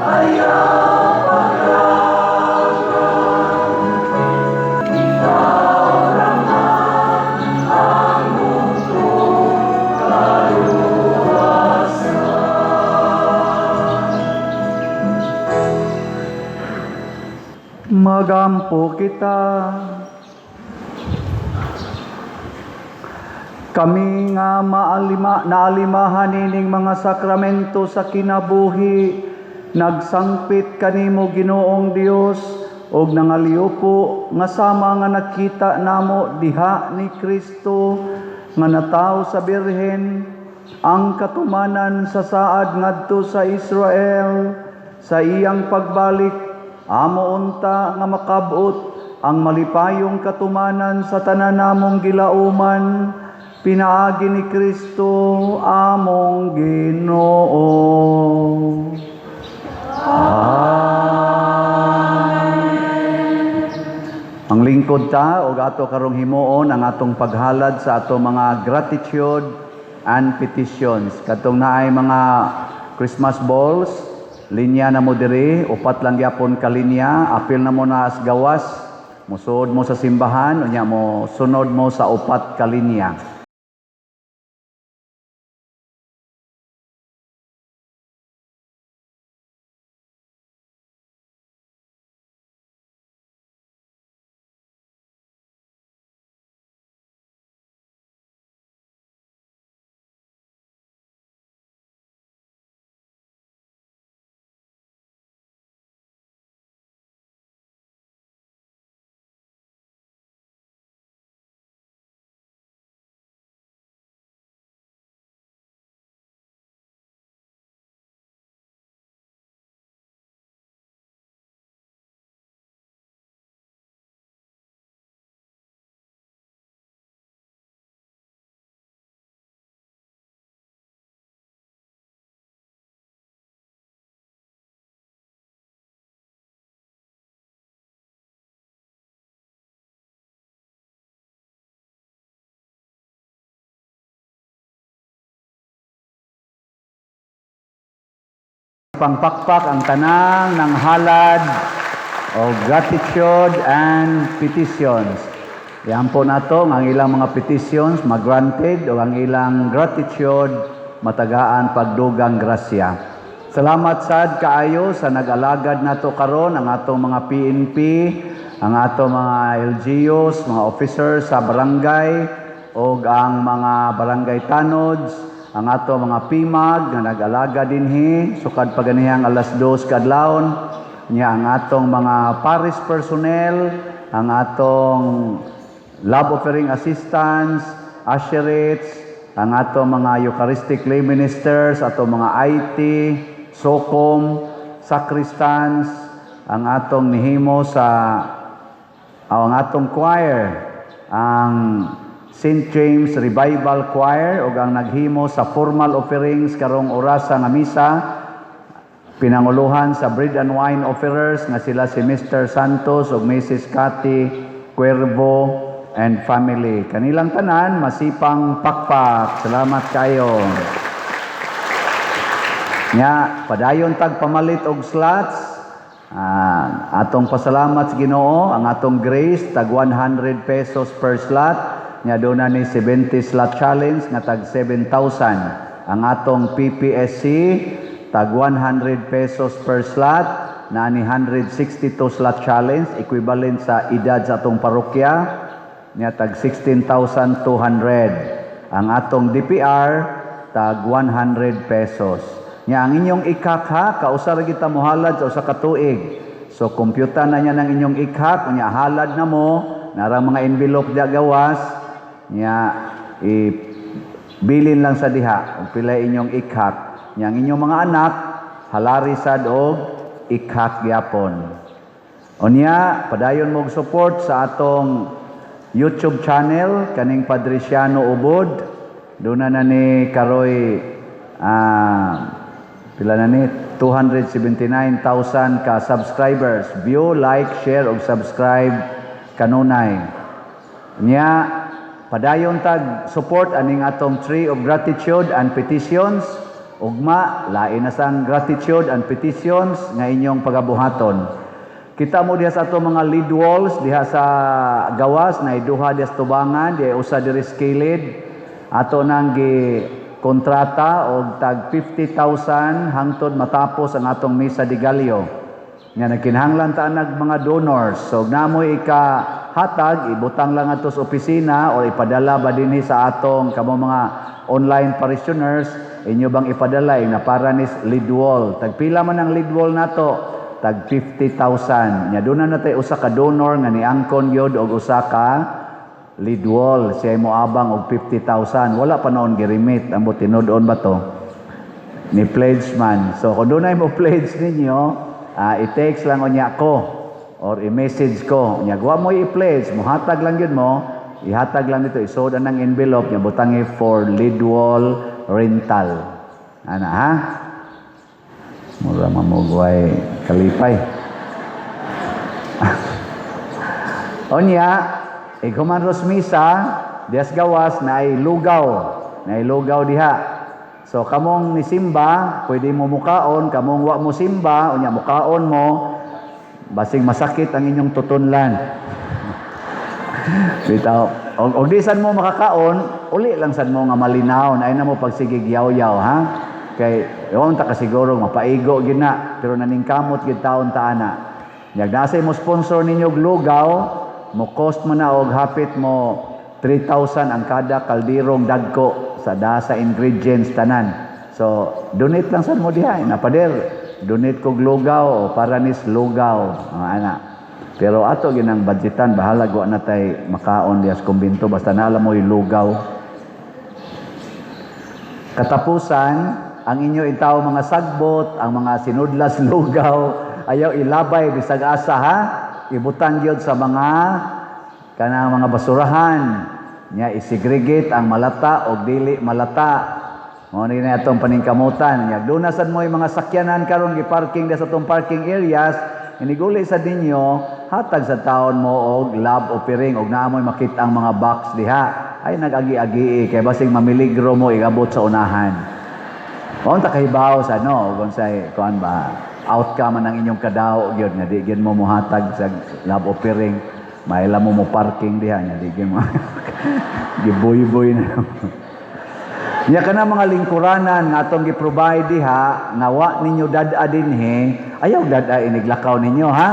Ayaw pagrangan. Ikaw raman ang buntong kaluwasan. Magampo kita. Kami nga maalima, naalimahan ining mga sakramento sa kinabuhi, nagsangpit kanimo, Ginoong Dios, og nangaliupo nga sama nga nakita namo diha ni Kristo nga natawo sa Birhen ang katumanan sa saad ngadto sa Israel sa iyang pagbalik, amo unta nga makabot ang malipayong katumanan sa tanan namong gilauman pinaagi ni Kristo among Ginoo. Amen. Ang lingkod ta og ato karong himuon ang atong paghalad sa ato mga gratitude and petitions. Katong naay mga Christmas balls, linya na mo diri, upat lang gyapon ka linya, apil na mo na as gawas, musuod mo sa simbahan, unya mo sunod mo sa upat ka linya. Pangpakpak ang tanang ng halad o gratitude and petitions. Yan po nato ang ilang mga petitions magranted o ang ilang gratitude matagaan pagdugang grasya. Salamat sad kaayo sa nag-alagad nato karon, ang atong mga PNP, ang atong mga LGUs, mga officers sa barangay ug ang mga barangay tanods, ang ato mga PMAG nga nag-alaga dinhi sukad pa ganihang 2:00 kadlawon niya, ang atong mga parish personnel, ang atong love offering assistants, usherates, ang atong mga Eucharistic lay ministers, atong mga IT, SOCOM, sacristans, ang atong nihimo sa ang atong choir, ang St. James Revival Choir, ug ang naghimo sa formal offerings karong orasa nga misa, pinanguluhan sa bread and wine offerers nga sila si Mr. Santos ug Mrs. Cathy Cuervo and family. Kanilang tanan, masipang pakpak. Salamat kayo. Nya, padayon tag pamalit og slots. Atong pasalamat sa Ginoo, ang atong grace tag 100 pesos per slot. Nya doon na ni 70 slot challenge nga tag 7,000. Ang atong PPSC tag 100 pesos per slot na ni 162 slot challenge, equivalent sa edad sa atong parokya nya tag 16,200. Ang atong DPR tag 100 pesos. Nya ang inyong e-CAC ha, kausa ra kita mohalad sa usa ka tuig. So kompyuta na niya ng inyong e-CAC, unya halad na mo, narang mga envelope diya gawas, nya i bilin lang sa diha ug pila inyong e-CAC. Nya ang inyong mga anak halari sad og e-CAC gyapon. Unya, padayon mo og support sa atong YouTube channel kaning Padriciano Ubod. Doon na ni karoy pila na ni 279,000 ka subscribers. View, like, share ug subscribe kanunay. Nya padayon tag support aning atong Tree of Gratitude and Petitions. Ugma, lain na sang gratitude and petitions nga inyong pagabuhaton. Kita mo diha sa ato mga lead walls diha sa gawas na duha diha sa tubangan, diha usa diri sa kilid. Ato nang gi kontrata og tag 50,000 hangtod matapos ang atong Misa de Gallo. Nga nagkinahanglan ta nag mga donors. So namoy ika hatag, ibutang lang ato sa opisina or ipadala ba dinhi sa atong kamo mga online parishioners, inyo bang ipadala na para nis lead wall. Tagpila man ang lead wall nato? Tag 50,000. Nya doon na natay usa ka donor nga niangkon gyud og usa ka lead wall. Siya mo abang og 50,000. Wala pa noon girimit. Ambot tinud-on ba to? Ni pledge man. So kung dunay mo pledge ninyo, i-text lang unya ko or i-message ko. Unya wa mo i-pledge, muhatag lang yun mo, ihatag lang dito, isod ang envelope nya butangi for lead wall rental. Ana ha? Mura mamugway kalipay. Onya, ighuman ros misa, dias gawas na ay lugaw, na ay lugaw diha. So kamong nisimba, pwede mo mukaon, kamong wa mo simba, unya mukaon mo, basing masakit ang inyong tutunlan. Bitaw, og di sad mo makakaon, uli lang sad mo nga malinaw, ay na mo pagsigig yaw-yaw ha. Kay ewan ta kasiguro mapaigo gyud na, pero naningkamot gyud taon ta ana. Nyag nasa mo sponsor ninyo og lugaw, mo cost mo na og hapit mo 3,000 ang kada kaldirong dagko sa dasa ingredients tanan. So donate lang sad mo diha, napader. Donate kog lugaw o para nis lugaw, mga ana. Pero ato ginang budgetan, bahala wa na tay makaon diha sa kumbinto basta naala mo lugaw. Katapusan, ang inyo intaw mga sagbot, ang mga sinudlas lugaw, ayaw ilabay bisag asa ha. Ibutang gyud sa mga kanang mga basurahan. Nya isegregate ang malata og dili malata. Mao ni na atong paningkamutan. Nya duna sad mo mga sakyanan karon giparking sa atong parking areas, iniguli sa ninyo, hatag sa taon mo og love offering og naa moy makita ang mga box diha. Ay nag-agi-agi kay basing mamiligro mo igabot sa unahan. Mao ta kahibaw sa no, kung say kuan ba outcome man ang inyong kadaw gyud nga di gyud mo mohatag sa love offering, maila mo mo parking diha nya di gyud mo gibuy-buy na. Nya kana mga lingkuranan nga atong gi-provide diha nga wa ninyo dad-a dinhi, ayaw dad-a iniglakaw ninyo ha.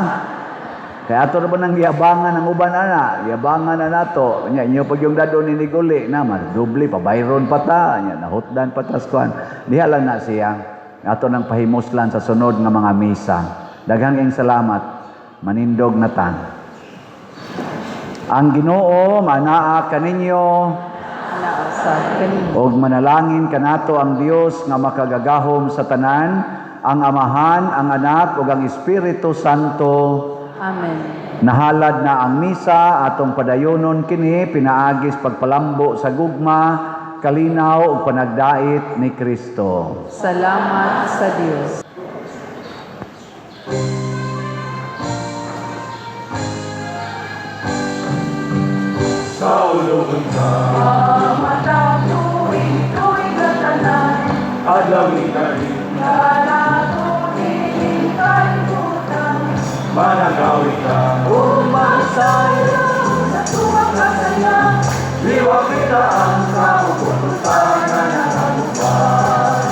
Kaya ato ra ba nang giabangan ang uban ana, giabangan na nato. Nya inyo pag yung dadon iniguli na doble pa bayron pa ta, nya nahutdan pa tas kuan. Diha lang na siya. Ato nang pahimuslan sa sunod nga mga misa. Daghang ing salamat. Manindog na ta. Ang Ginoo manaa kaninyo Anaa sa kaninyo. og manalangin kanato ang Dios nga makagagahom sa tanan, ang Amahan, ang Anak ug ang Espiritu Santo. Amen. Nahalad na ang misa atong padayonon kini pinaagis pagpalambo sa gugma, kalinaw ug panagdait ni Kristo. Salamat sa Dios. Sa ulungan ka, adlaw ni kari, managawi ka, liwa kita ang kautusan na nanganubay.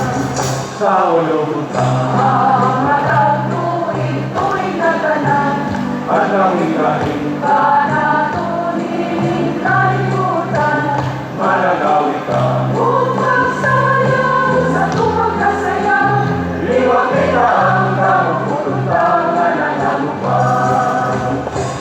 Sa ulungan ka, adlaw ni kari, managawi ka,